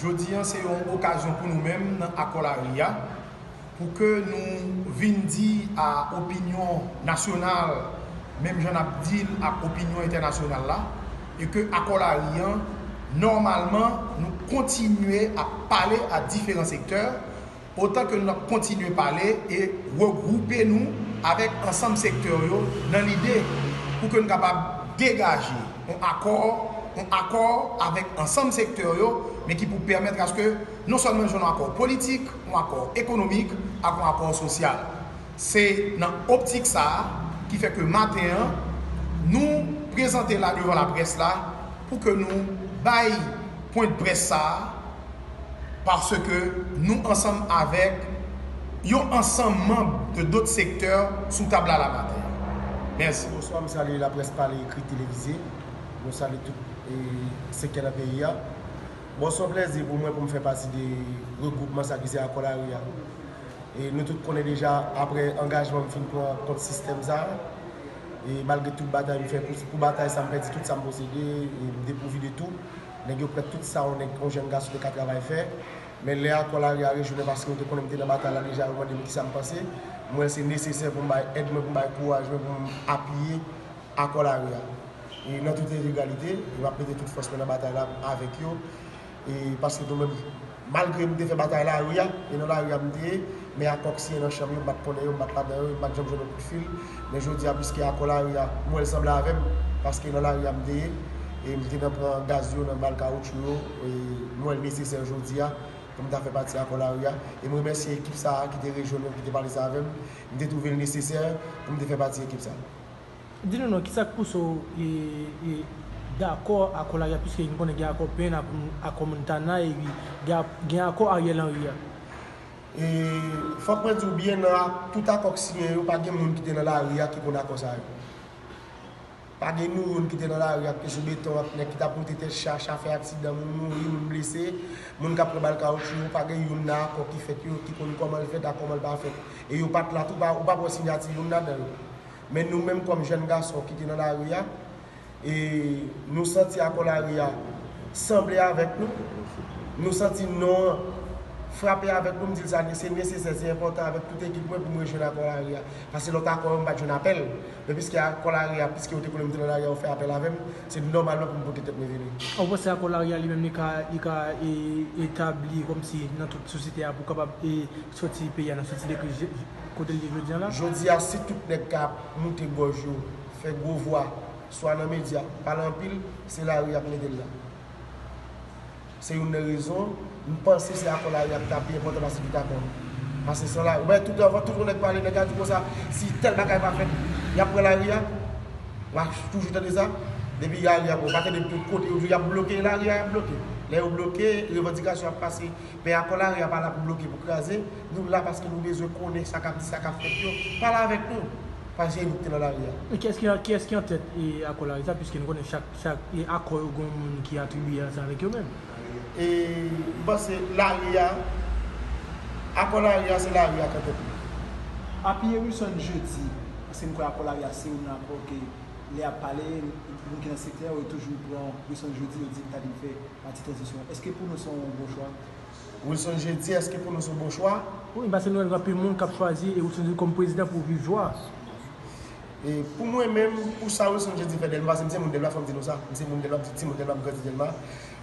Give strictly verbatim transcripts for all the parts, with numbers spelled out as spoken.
Jodi a se yon okazyon pou nou menm nan Akò Lari a, pou ke nou vin di a opinyon nasyonal, menm jan n ap di l ak opinyon entènasyonal la, e ke Akò Lari a, nòmalman, nou kontinye ap pale a diferan sektè, otan ke n ap kontinye pale e regwoupe nou avèk ansanm sektè yo nan lide pou ke n kapab degaje yon akò, yon akò avèk ansanm sektè yo, men ki pou pèmèt aske non sèlman jwenn yon akò politik, yon akò ekonomik, ak yon akò sosyal. Se nan optik sa a ki fè ke maten an, nou prezante la devan laprès la pou ke nou bay pwennprès sa a, paske nou ansanm avèk yon ansanm manm de dòt sektè sou tab la la maten an. Mèsi. Bonswa, m salye laprès pale, ekri, televize. Nou salye tout e, sektè nan peyi a. Bon, se yon plèzi pou mwen pou m fè pati de regwoupman sa ki se Akò Lari a. E nou tout konnen deja, apre angajman m fin pran kont sistèm sa a, e malgre tout batay m fè pou, pou batay sa, m pèdi tout sa m posede, e m depouvi de tou. Nèg yo pran tout sa yon nèg, yon jèn gason te ka travay fè. Men lè Akò Lari a rejwenn mwen, paske yo te konnen m te nan batay la deja, yo mande m kisa m panse. M wè se nesesè pou m bay èd mwen, pou m bay kouraj mwen, pou m apiye Akò Lari a. E nan tout entegralite, e m ap mete tout fòs mwen nan batay la avèk yo. E paske nou menm, malgre m te fè batay lari a, e nan lari a m te ye, men akò k siyen nan chanm yo, m pa t konnen yo, m pa t ladan yo, m pa t janm jwenn yon kout fil. Men jodi a, piske Akò Lari a, m wè l sanble avè m, paske nan lari a m te ye, e m te nan pran gaz yo, nan bal kawotchou yo, e m wè l nesesè jodi a, pou m ta fè pati Akò Lari a. E m remèsye ekip sa a ki te rejwenn mwen, ki te pale sa avè m, m te twouve l nesesè pou m te fè pati ekip sa a. Di nou non, kisa k pouse w e, e, dakò Akò Lari a, piske n konnen gen Akò P N, Akò, Akò Montana, epi gen, gen Akò Ariel Henry a? E, fòk mwen di w byen, nan a, tout akò k siyen yo, pa gen moun ki te nan lari a ki konn akò sa yo. Pa gen nou youn ki te nan lari a, ki te sou beton an, nèg ki t ap moute tèt cha, cha fè aksidan, moun mouri, moun blese, moun k ap pran bal kawotchou yo, pa gen youn nan akò ki fèt yo, ki konn kòman l fèt ak kòman l pa fèt. E yo pa t la tou, pa, ou pa p wè siyati youn ladan yo. Men nou menm kòm jèn gason ki te nan lari a, e nou santi Akò Lari a sanble avèk nou, nou santi non an frape avèk nou, m di l sa, se nesesè, se enpòtan avèk tout ekip mwen pou m rejwenn Akò Lari a. Paske lòt akò yo, m pa t jwenn apèl. Men piske Akò Lari a, piske yo te konnen m te nan lari a, yo fè apèl avè m, se nòmalman pou m pote tèt mwen vini. Ou panse Akò Lari a li menm li ka, li ka e, etabli kòmsi nan tout sosyete a pou kapab e, soti peyi a nan soti de kriz je- kote l ye jodi a la? Jodi a, si tout nèg ka moute gòj yo, fè gwo vwa, swa nan medya, pale anpil, se lari a k mete l la. Se youn nan rezon, m panse se Akò Lari a ki ta pi enpòtan pase tout akò. Paske san lari, ou wè tout anvan, tout yon nèg pale, nèg la di konsa, si tèl bagay pa fèt, y ap pran lari a. W a toujou tande sa. Depi lari a pran, w pa tande tout kote, yo di y ap bloke, lari a y ap bloke. Lè yo bloke, revandikasyon ap pase. Men Akò Lari a pa la pou bloke, pou kraze. Nou la paske nou bezwen konnen sa k ap di, sa k ap fèt yo. Pale avèk nou. Paske se nou ki te nan lari a. E kiyès ki, kiyès ki antèt e, Akò Lari sa, piske nou konnen chak, chak e, akò yo gen yon moun ki atribiye sa avèk yo menm? E m panse lari a, Akò Lari a, se lari a k antèt li. Apiye Wilson Jeudi, paske m kwè Akò Lari a se youn nan akò ke lè y ap pale, moun ki nan sektè a yo toujou pran Wilson Jeudi, yo di l ta vin fè pati tranzisyon. Èske pou nou se yon bon chwa? Wilson Jeudi, èske pou nou se yon bon chwa? Wi, paske nou wè gen anpil moun k ap chwazi e Wilson Jeudi kòm prezidan pou viv jwa. E pou mwen menm, pou sa Wilson Jeudi fè Dèlma, paske m se moun Dèlma, fò m di nou sa. M se moun Dèlma, m se timoun Dèlma, m grandi Dèlma.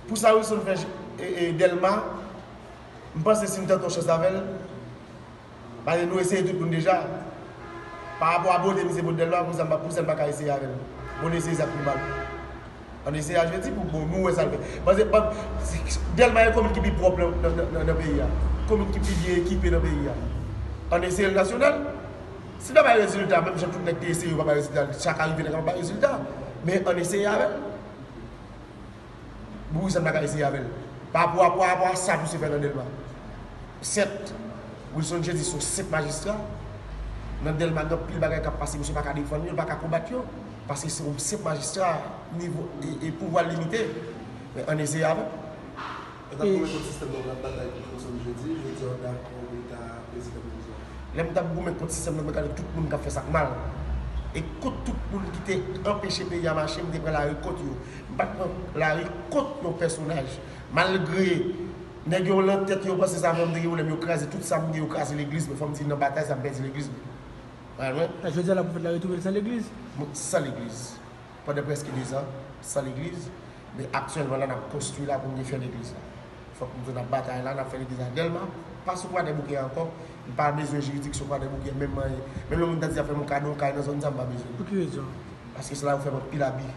Pou sa Wilson fè e, e, Dèlma, m panse si m tante yon chans avè l, paske nou eseye tout moun deja. Pa rapò a bote misye pot Dèlma, pou sa m pa, pou sa m pa ka eseye avè l. Bon, eseye sa k pi mal. Ann eseye a Jeudi pou bon, nou wè sa l fè. Paske, pa, Dèlma e komin ki pi pwòp nan, nan, nan, nan peyi a. Komin ki pi byen ekipe nan peyi a. Ann eseye l nasyonal. Si l pa bay rezilta, menm jan tout nèg te eseye yo pa bay rezilta, sa ka rive nèg la pa bay rezilta. Men ann eseye avè l. Bon, wi, sa n pa ka eseye avè l. Pa rapò, pa rapò a sa misye fè nan Dèlma. Sèt, Wilson Jeudi se yon senp majistra. Nan Dèlma, gen anpil bagay k ap pase, misye pa ka defann yo, li pa ka konbat yo. Paske se yon senp majistra, nivo, e, e pouvwa l limite. Men ann eseye avè l. Lè w t ap goumen kont sistèm nan, w t ap batay pou Wilson Jeudi, jodi a w dakò pou l ta prezidan pwovizwa? Lè m t ap goumen kont sistèm nan, mwen gade tout moun k ap fè sa k mal. E kont tout moun ki te anpeche peyi a mache, m te pran lari kont yo. M pa t pran lari kont yon pèsonaj. Malgre Nèg yo lan tèt yo, panse sa fè m te gen pwoblèm, yo kraze tout sa m gen, yo kraze legliz mwen. Fò m di nan batay sa m pèdi legliz mwen. Wè, wè. Jodi a la pwofèt la retwouve l san legliz. Mwen san legliz. Pandan prèske dezan, san legliz. Men aktyèlman la, n ap konstwi la pou n fè legliz la. Fòk nou di n ap batay la, n ap fè legliz la. Dèlma pa sou Kwadèboukè ankò, li pa bezwen jiridiksyon Kwadèboukè, menm manyen. Menm lè moun ta di ap fè m yon kado, yon kay nan zòn sa, m pa bezwen. Pou ki rezon? Paske se la yo fè m anpil abi.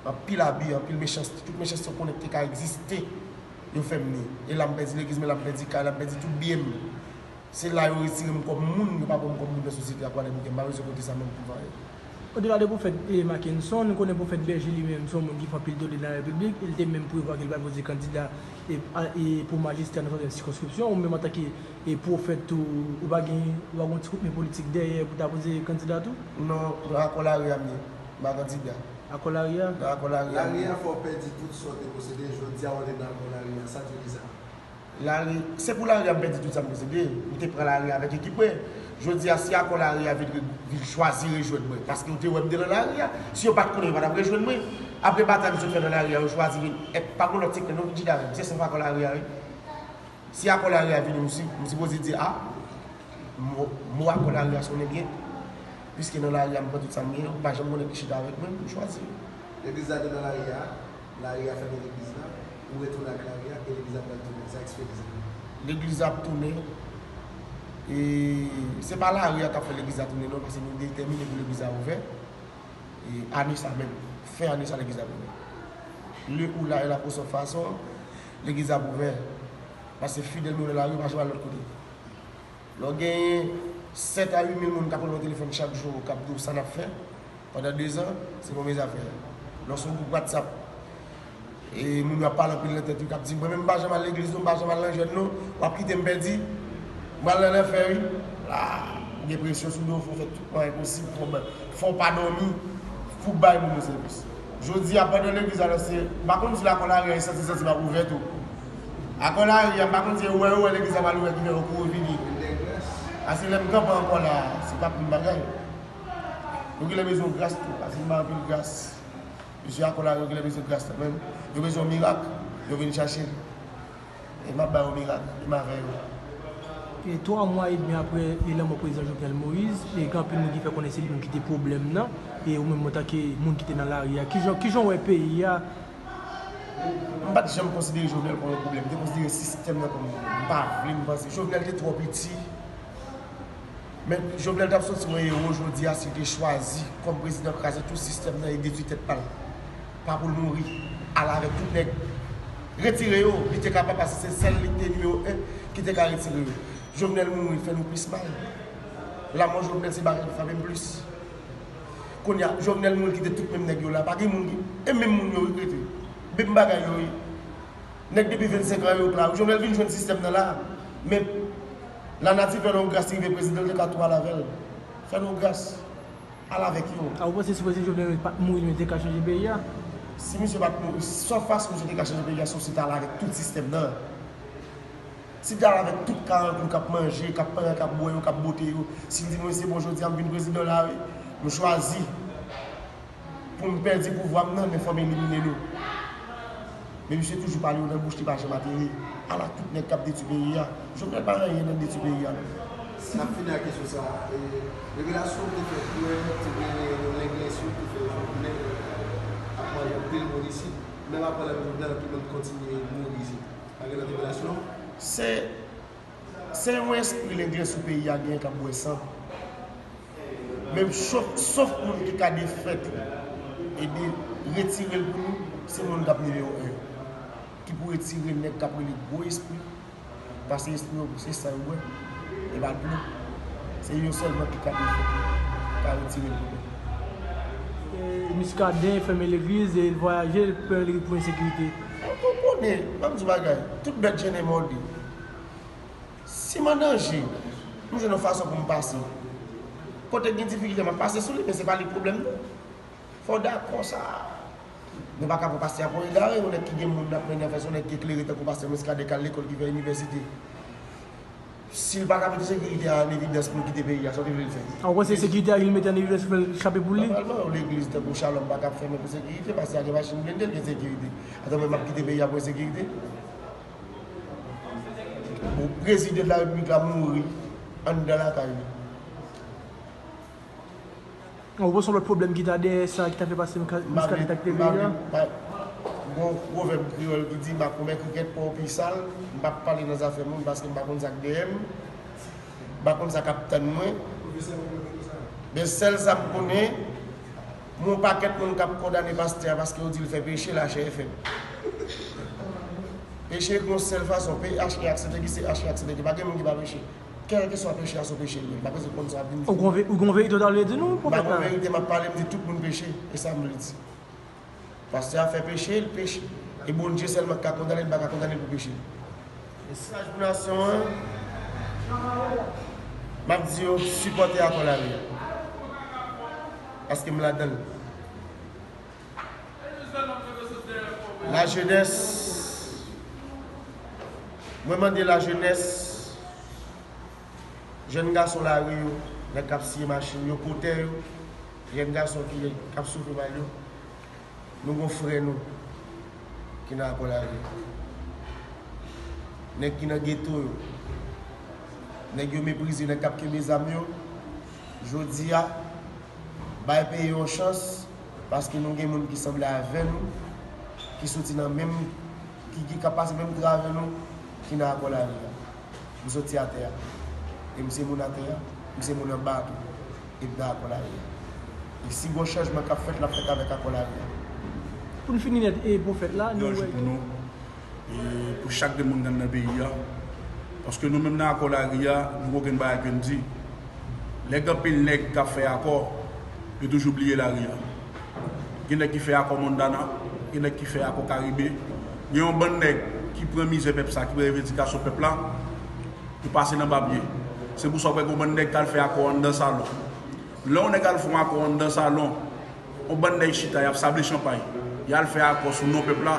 Anpil abi, anpil mechanste, tout mechanste yo konnen ki te ka egziste, yo fè m li. E la m pèdi legliz mwen, la m pèdi kay, la m pèdi tout byen m. Se la yo retire m kòm moun, yo pa pran m kòm moun nan sosyete a Kwadèboukè, m pa bezwen kote sa menm pou m anyen. Odela de pwofèt, e, Mackenson, nou konnen pwofèt Bèje li menm se yon moun ki fè anpil tole nan repiblik, e li te menm prevwa ke li pral poze kandida, e, a, e, pou majistra nan sèten sikonskripsyon, ou menm antanke, e, pwofèt tou, ou pa gen, ou pa gen yon ti kout men politik dèyè pou ta poze kandida tou? Non, nan akò lari a m ye, m pa kandida. Akò lari a? Nan akò lari a m ye. Lari a fè w pèdi tout sa w te posede, jodi a w antre nan akò lari a, sa t vle di sa? Lari, se pou lari a m pèdi tout sa m posede. M te pran lari a avèk ekip mwen. Jodi a, si akò lari a vin, vin chwazi rejwenn mwen, paske yo te wè m te nan lari a. Si yo pa t konnen, yo pa t ap rejwenn mwen. Apre batay m sot fè nan lari a, yo chwazi vin, e, pa gen lòt sekrè non, vin chita avè m. Se san fwa akò lari a, wi. Si akò lari a vini, m si, m sipoze di, a, mo, mo akò lari a sonnen byen. Piske nan lari a, m pran tout sa m genyen, ou pa janm konnen ki chita avèk mwen, m chwazi. Legliz la te nan lari a, lari a fèmen legliz la, ou retounen ak lari a, e legliz la pral tounen. Sa eksplike sa. Legliz la ap tounen, e se pa lari a k ap fè legliz la tounen non, paske nou detèmine pou legliz la ouvè. E ane sa menm, fen ane sa legliz la ap ouvè. Le ou la e la pou son fason, legliz la ap ouvè. Paske fidèl nou nan lari, yo pa janm al lòt kote. Lè w genyen sèt a uit mil moun k ap rele w nan telefòn chak jou, k ap di w sa n ap fè pandan dezan, se move zafè. Lè w sou gwoup WhatsApp, e moun yo ap pale anpil nan tèt yo, k ap di, "Mwen menm, m pa janm al legliz non, m pa janm al nan jèn non, w ap kite m pèdi, m pral nan lanfè wi." La, ou gen presyon sou do w, fò w fè tout mwayen posib, fò w, fò w pa dòmi, fouke bay moun yo sèvis. Jodi a, pandan legliz la lanse, m pa konn si lakò lari a, e santi, santi m ap ouvè tou. Akò lari a, m pa konn si e wè yo wè legliz la pral ouvè ki fè yo kouri vini. Paske lè m kanpe ankò la, se p ap menm bagay. Yo genlè bezwen gras tou, paske m bay anpil gras. Mesye akò lari yo genlè bezwen gras la menm. Yo bezwen yon mirak, yo vin chache l. E m ap ba yo mirak, e m avè yo. E twa mwa edmi apre, e lanmò prezidan Jovenel Moïse, e gen anpil moun ki fè konnen se li menm ki te pwoblèm nan, e ou menm antanke moun ki te nan lari a, kijan, kijan w wè peyi a? M pa t janm konsidere Jovenel kòm yon pwoblèm, m te konsidere sistèm nan kòm yon pwoblèm. M pa vle m panse. Jovenel te twò piti. Men Jovenel t ap soti yon ewo jodi a si l te chwazi kòm prezidan kraze tout sistèm nan e detwi tèt pa l. Pa pou l mouri. Al avèk tout nèg. Retire yo. Li te kapab paske se sèl li k te nimewo en ki te ka retire yo. Jovenel mouri fè nou plis mal. Lanmò Jovenel se bagay ki frape m plis. Kounye a, Jovenel mouri kite tout menm nèg yo la. Pa gen moun ki, e menm moun yo wi k rete. Menm bagay yo wi. Nèg depi vennsenk an yo k la. Jovenel vin jwenn sistèm nan la. Men lanati fè l yon gras, li rive prezidan, l te ka tou al avè l. Fè l yon gras. Al avèk yo. A, ou panse si prezidan Jovenel Moïse pa t mouri, li menm te ka chanje peyi a? Si misye pa t mouri, sèl fason misye te ka chanje peyi a, se si l t al avèk tout sistèm nan. Si l t al avèk tout karankou k ap manje, k ap panyan, k ap bwè yo, k ap bote yo, si l di, "Mwen, se bon, jodi a, m vin prezidan la, wi. M chwazi pou m pèdi pouvwa m nan, men fò m elimine nou." Men misye toujou pale yo nan bouch, li pa janm atere. Ala tout nèg k ap detwi peyi a. Jovenel pa anyen nan detwi peyi a, non. N ap fini ak kesyon sa a. E, revelasyon te fèt yè, te genyen yon lenglensyon ki fè Jovenel ap manje anpil moun isit. Menm apre lanmò Jovenel, anpil moun kontinye mouri isit. Pa gen lòt revelasyon? Se, se yon espri lenglensyon peyi a genyen k ap bwè san. Men sof, sof moun ki ka defèt e de retire l pou nou, se moun k ap nimewo en. Ki pou retire nèg k ap rele gwo espri. Paske espri yo, se san yo bwè. E pa dlo. Se yo sèlman ki ka defèt li, ka retire l pou nou. E, Muscadin fèmen legliz e l vwayaje, l pè li pou ensekirite. Ou konnen, ban m di w bagay, tout bèt jennen mòde. Si m an danje, m jwenn yon fason pou m pase. Kote k gen difikilte, m ap pase sou li, men se pa li k pwoblèm nan. Fò w dakò sa. Nou pa ka pran pastè a pou yon egare, yon nèg ki gen moun l ap mennen afè, se yon nèg ki eklere tankou pastè Muscadin k al lekòl, ki fè inivèsite. Si l pa ka mete sekirite a an evidans pou l kite peyi a, sa w te vle l fè? A, ou panse sekirite a li mete an evidans pou fè l chape pou li? Nòmalman, yon legliz tankou Shalom pa ka ap fèmen pou sekirite, pastè a gen machin blende, l gen sekirite. Atò mwen m ap kite peyi a pou ensekirite? Bon, prezidan de la repiblik la mouri anndan lakay li. Ou panse yon lòt pwoblèm ki ta dèyè sa ki ta fè pase Miska- Miskaden ta kite peyi a? Gon pwovèb kreyòl ki di, "M pa konbè krikèt pa w pi sal." M p ap pale nan zafè moun paske m pa konn sa k dèyè m. M pa konn sa k ap tann mwen. Men sèl sa m konnen, m wè yon pakèt moun k ap kondane pastè a paske yo di l fè peche, lachè e fèb. Peche gen yon sèl fason, P H E aksepte ki se H E aksepte ki pa gen moun ki pa peche. Kèlkeswa peche a, se yon peche l ye. M pa bezwen konn sa w ap vin di. Ou gon ve- ou gon verite w ta vle di nou, pwofèt la? M pa gon verite, m ap pale, m di tout moun peche. E sa m vle di. Pastè a fè peche, l peche. E Bondye sèlman ki ka kondane l, m pa ka kondane l pou peche l. Mesaj pou nasyon an, m ap di yo sipòte Akò Lari a. Paske m ladan l. Lajenès, mwen mande lajenès, jèn gason lari yo, nèg k ap siye machin yo, potè yo, jèn gason ki, k ap soufri mal yo, nou gon frè nou ki nan Akò Lari a. Nèg ki nan geto yo, nèg yo meprize, nèg k ap kenbe zam yo, jodi a, bay peyi yon chans, paske nou gen moun ki sanble avè nou, ki soti nan menm, ki, ki ka pase menm travè nou, ki nan Akò Lari a. M soti atè a. E m se moun atè a, m se moun anba a tou. E m nan Akò Lari a. E si gon chanjman k ap fèt, l ap fèt avèk Akò Lari a. Pou n fini nèt, e pwofèt la, nou wè. E pou chak de moun k anndan peyi a. Paske nou menm nan Akò Lari a, nou gen okenn bagay ke n di. Lè gen anpil nèg k ap fè akò, yo toujou bliye lari a. Gen nèg ki fè akò Montana, gen nèg ki fè akò Karibe. Gen yon bann nèg ki pran mizè pèp sa, ki pran revendikasyon pèp la, yo pase nan papye. Se pou sa w wè gen yon bann nèg k al fè akò anndan salon. Lè yon nèg al fè yon akò anndan salon, yon bann nèg chita, y ap sable chanpay. Y al fè akò sou non pèp la.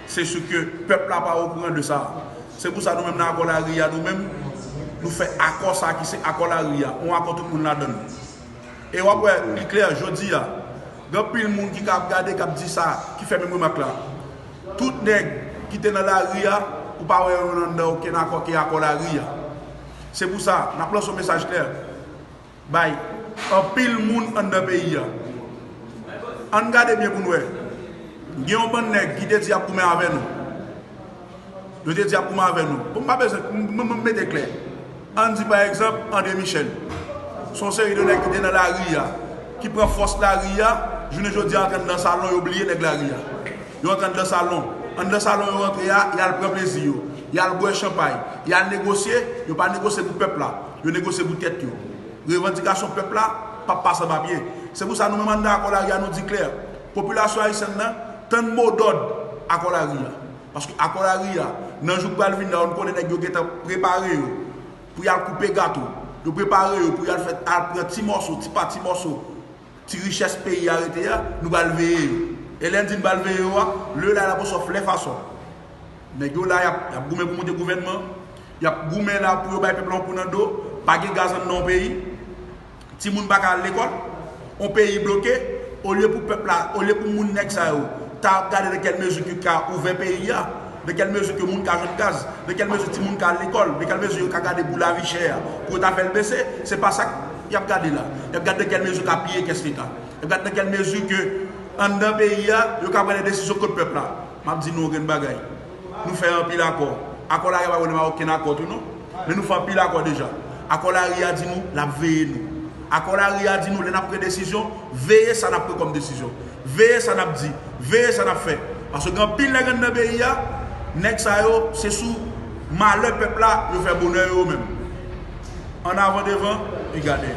Se si ke pèp la pa okouran de sa. Se pou sa nou menm nan Akò Lari a, nou menm, nou fè akò sa ki se Akò Lari a. Yon akò tout moun ladan l. E w ap wè, li klè, jodi a, gen anpil moun ki ka ap gade, k ap di sa, ki fè menm remak la. Tout nèg ki te nan lari a, ou pa wè yo anndan okenn akò ke Akò Lari a. Se pou sa, n ap lanse yon mesaj klè bay anpil moun anndan peyi a. Ann gade byen pou n wè. Gen yon bann nèg ki te di y ap goumen avè nou. Yo te di y ap goumen avè nou. Bon, m pa bezwen, m, m, m mete klè. Ann di, pa egzanp, André Michel. Se yon seri de nèg ki te nan lari a, ki pran fòs lari a, jounen jodi a antre anndan salon, yo bliye nèg lari a. Yo antre anndan salon. Anndan salon yo rantre a, y al pran plezi yo. Y al bwè chanpay. Y al negosye, yo pa negosye pou pèp la. Yo negosye pou tèt yo. Revandikasyon pèp la p ap pase an papye. Se pou sa nou menm anndan Akò Lari a nou di klè. Popilasyon ayisyèn nan tann modòd Akò Lari a. Paske Akò Lari a, nan jou k pral vin la, nou konnen nèg yo gentan prepare yo pou y al koupe gato. Yo prepare yo pou y al fè, al pran ti mòso, ti pa ti mòso, ti richès peyi a rete a, nou pral veye yo. E lè n di n pral veye yo a, lè la, l ap resòf lè fason. Nèg yo la, y ap, y ap goumen pou monte gouvènman, y ap goumen la pou yo bay pèp la yon kou nan do, pa gen gaz anndan yon peyi, timoun pa ka al lekòl, yon peyi bloke, olye pou pèp la, olye pou moun nèg sa yo ta ap gade nan kèl mezi ke ka ouvè peyi a, nan kèl mezi ke moun ka jwenn gaz, nan kèl mezi timoun ka al lekòl, nan kèl mezi yo ka gade pou lavi chè a, pou yo ta fè l bese, se pa sa y ap gade la. Y ap gade nan kèl mezi yo ka piye kès Leta. Y ap gade nan kèl mezi ke anndan peyi a, yo ka pran de desizyon kont pèp la. M ap di nou yon grenn bagay. Nou fè anpil akò. Akò Lari a pa pwoblèm a okenn akò tou non. Men nou fè anpil akò deja. Akò Lari a di nou, l ap veye nou. Akò Lari a di nou, lè n ap pran desizyon, veye sa n ap pran kòm desizyon. Veye sa n ap di. Veye sa n ap fè. Paske gen anpil nèg anndan peyi a, nèg sa yo, se sou malè pèp la, yo fè bonè yo menm. An avan devan, pi gade.